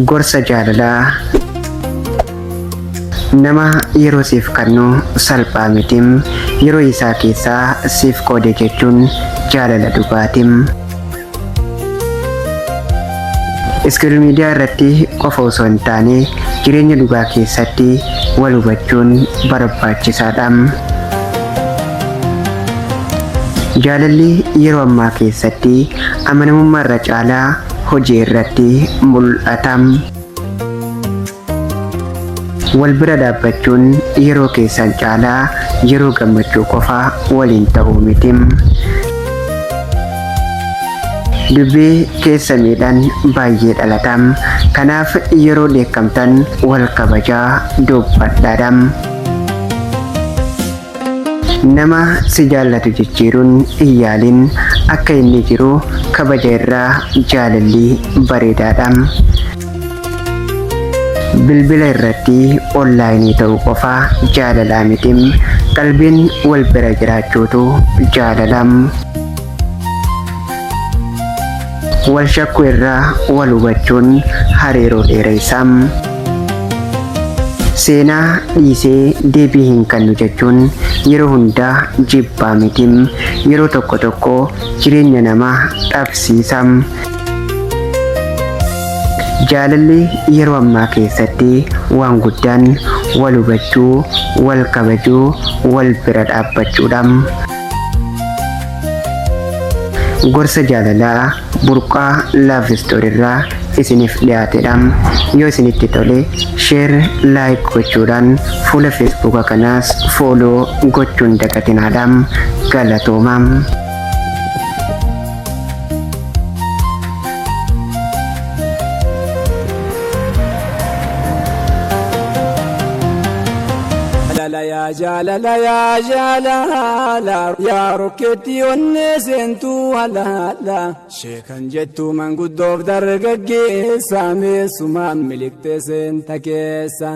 Gorsa jaalalaa nama yeroo siif kennu salphaa mitim, yeroo isaa keessaa siif qoode jechuun jaalala dhugaatim. Social media irratti qofa osoo hin taane jireenya dhugaa keessatti wal hubachuun barbaachisaadha. Jaalalli yeroo ammaa keessatti amanamummaa irra caalaa hojii irratti mul'ata. Wal bira dhaabbachuun yeroo keessan caalaa yeroo gammachuu qofa waliin ta'uu miti. Dubbii keessa miidhaan baay'ee dhalata. Kanaaf yeroo dheekkamtan wal kabajaa dubbadhaadha. Nama si jaallatu jijjiiruun hin yaalin, akka inni jiru kabaja irraa jaalalli bareedaadha. Bilbila irratti online ta'uu qofa jaalalaa miti. Qalbiin wal bira jiraachuutu jaalala. Wal shakkuu irraa wal hubachuun hariiroo dheeressa. Seenaa dhiisee deebii hin kennu jechuun yeroo hundaa jibbaa miti. Yeroo tokko tokko jireenya namaa dhabsiisa. Jaalalli yeroo ammaa keessatti waan guddaan wal hubachuu, wal kabajuu, wal bira dhaabbachuudha. Gorsa jaalalaa Burqaa Love Story irraa isiniif dhiyaatedha. Yoo isinitti tole, share, like gochuudhaan fuula Facebooka kanaas follow gochuun dagatinaadha. Galatooma. Jaalala yaa jaalala yaa jaalala yaa rokkeetti onnee seentuu halaala sheekan jettu manguddoof dargaggeessa meessumaan miliqxee seenta keessa.